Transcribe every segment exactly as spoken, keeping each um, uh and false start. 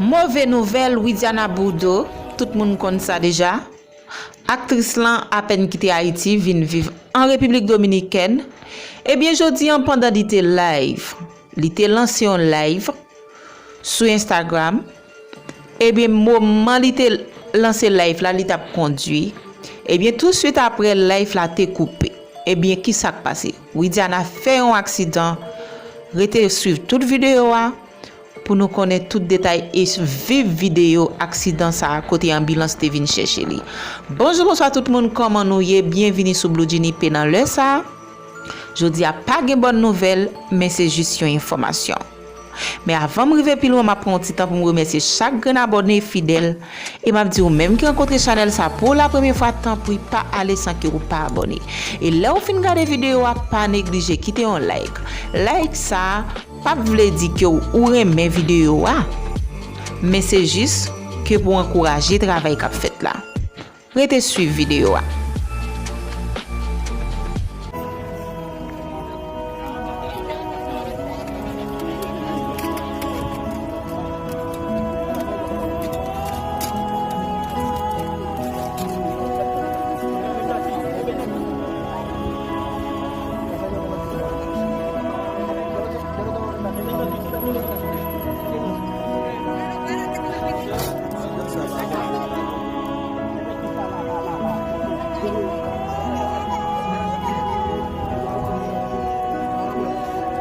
Move nouvèl, Widiana Boudreau, tout moun konn sa deja. Aktris lan apèn kite Ayiti, vin viv an Repiblik Dominikèn. Ebyen, jodi an, pandan li te live, li te lanse yon live sou Instagram. Ebyen, moman li te lanse live la, li t ap kondwi. Ebyen, touswit apre, live la te koupe. Ebyen, ki sa k pase? Widiana fè yon aksidan. Rete swiv tout videyo a pou nou konnen tout detay e viv videyo aksidan sa a kote anbilans te vin chèche li. Bonjou, bonswa tout moun, kòman nou ye? Byenvini sou Blue Genie P nan lè sa a. Jodi a pa gen bòn nouvèl, men se jis yon enfòmasyon. Men avan m rive pi lwen, m ap pran yon ti tan pou m remèsye chak grenn abòne fidèl. E m ap di ou menm ki rankontre chanèl sa pou la premye fwa, tanpri pa ale san ke ou pa abòne. E lè ou fin gade videyo a, pa neglije kite yon like. Like sa a p ap vle di ke ou renmen videyo a, men se jis ke pou ankouraje travay k ap fèt la. Rete swiv videyo a.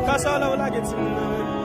Kasa la ou lage timoun nan men.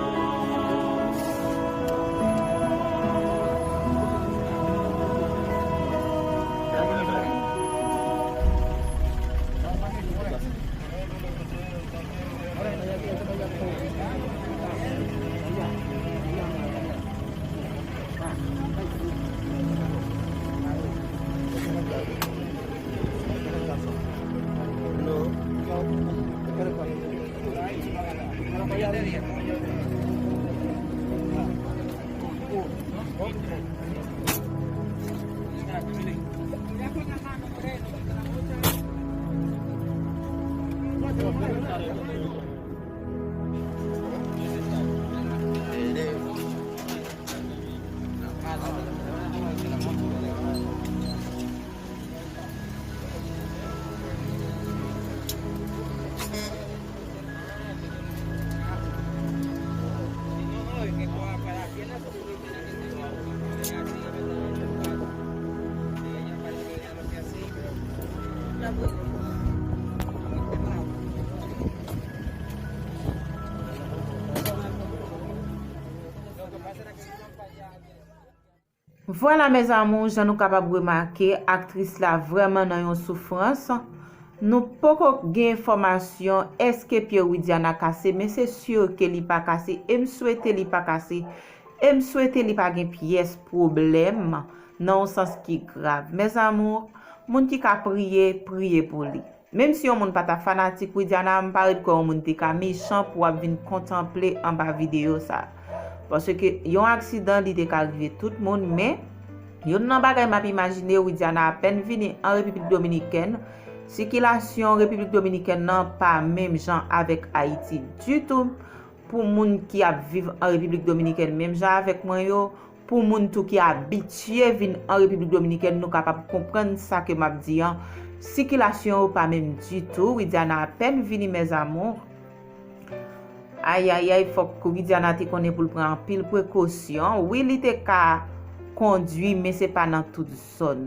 Vwala, mes amours, jan nou kapab remake, aktris la vrèman nan yon soufrans. Nou poko gen enfòmasyon èske pye Widiana kase, men se si ke li pa kase, e m swete li pa kase, e m swete li pa gen pyès pwoblèm nan yon sans ki grav. Mes amours, moun ki ka priye, priye pou li. Menm si yon moun pa ta fanatik Widiana, m pa ret kwè yon moun te ka mechan pou ap vin kontanple anba videyo sa. Paske yon aksidan, li te ka rive tout moun, men youn nan bagay m ap imajine, Widiana apèn vini an Repiblik Dominikèn, sikilasyon Repiblik Dominikèn nan pa menm jan avèk Ayiti ditou. Pou moun ki ap viv an Repiblik Dominikèn menm jan avèk mwen yo, pou moun tou ki abitye vin an Repiblik Dominikèn, nou kapab konprann sa ke m ap di an. Sikilasyon yo pa menm ditou. Widiana apèn vini, mes amours. Ayayay, fòk Widiana te konnen pou l pran anpil prekosyon. Wi, li te ka kondwi, men se pa nan tout zòn.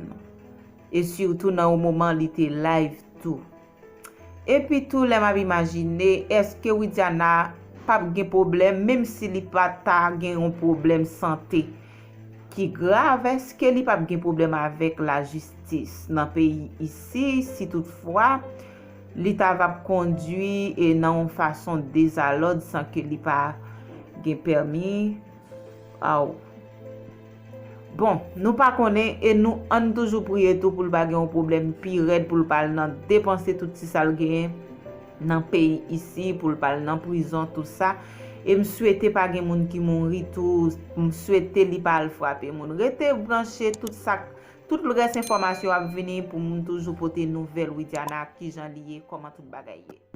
E sitou nan yon moman li te live tou. Epi tou, lè m ap imajine, èske Widiana p ap gen pwoblèm, menm si li pa ta gen yon pwoblèm sante ki grav, èske li p ap gen pwoblèm avèk lajistis nan peyi isi, si toutfwa li ta va ap kondwi e nan yon fason dezalòd san ke li pa gen pèmi? Aw. Bon, nou pa konnen e nou ann toujou priye tou pou l pa gen yon pwoblèm pi rèd, pou l pa al nan depanse tout ti sa l genyen nan peyi isi, pou l pa al nan prizon, tou sa. E m swete pa gen moun ki mouri tou, m swete li pa al frape moun. Rete branche, tout sa, tout rès enfòmasyon ap vini pou m toujou pote nouvèl Widiana, kijan li ye, kòman tout bagay ye.